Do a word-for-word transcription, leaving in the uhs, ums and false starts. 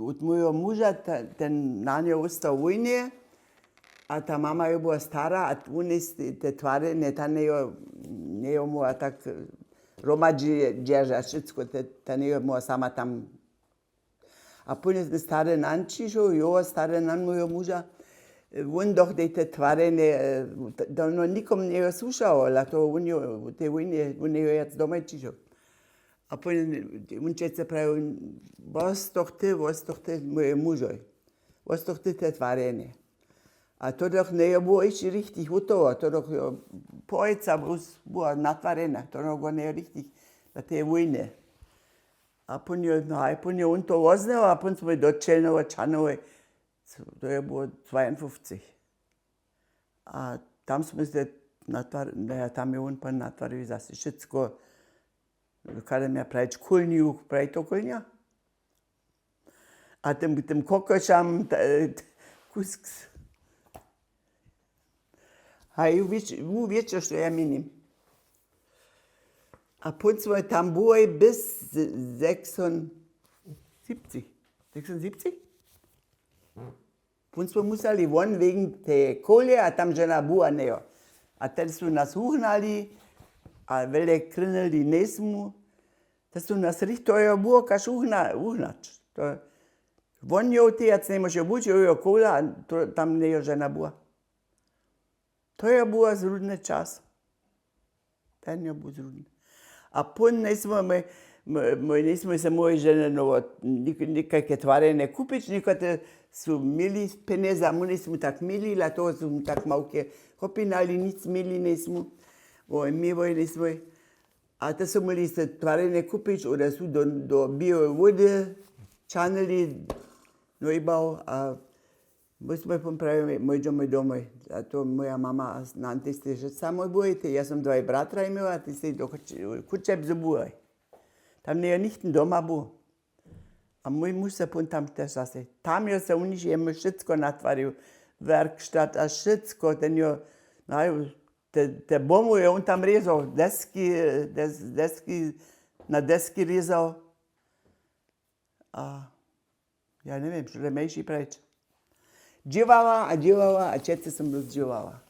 Wót mójho muža, ten na njeho wóstał wójnje, a ta mama jo była stara, a wón je te twarjenje, ta njejo móhła tak hromadźe dźeržać wšitsko, ta njejo móhła sama tam. A późnje stary nan přišoł, jo, stary nan mójho muža, wón doch dej te twarjenje, to no nikomu njejo słušało, ale to wón jo tej wójnje wón njejo wjac domoj přišoł. A późnje wón přece prajił, wostoch ty, wostoch ty mójej mužoj, wostoch ty te twarjenje. A to doch njejo było hišće richtig hotowo, to doch jo połojca była natwarjena, to doch njejo richtig za te wójnje. A późnje no a późnje wón to woznył a późnje smój do čelnowo čanowej, to je było dwajenfufcich. A tam smój se natwar naja tam je wón pan natwarił zase wšitsko, kada mja prajić kólnju prajito kólnja. A tym tym kokošam kusk. Haj, wětšo što ja měnim. A pónsmoj tam bułoj bys sekson sypcich sekson sypcich. Pónsmoj musali won wegen te kowle a tam žena buła njejo. A ten su nas wuhnali a wjele krynili njejsmu. Te su nas richtig tojo buło kaž wuhnać. Won jo tejac njemóže buć jo jo kowla a tam njejo žena buła. To jo była zrudny čas. Ten jo był zrudny. A pón njejsmy my njejsmy se móhli žene nowo někajke twarjenje kupić někotre su měli pjenjeza a móhli smy tak měli dla toho su tak małke hopinali nic měli njejsmy. Wo měłoj njejsmy. A te su móhli se twarjenje kupić oder su do bijeje wody čanyli. Nojbał a mój smój pón prajił mój dźomoj domoj. A to mója mama a nan tež stej wšyt samoj byłoj tej ja som dwaj bratra měła a tej stej do kuće bzu byłoj. Tam njejo nichtyn doma był. A mój muž se pón tam tež zase tam jo se wón jemu wšytsko natwarił, werkstatt a wšytsko ten jo. Te bomu jo wón tam rězał deski deski na deski rězał. A ja njewěm što to mješi preč. Dźěłała a dźěłała a přecy som blós dźěłała.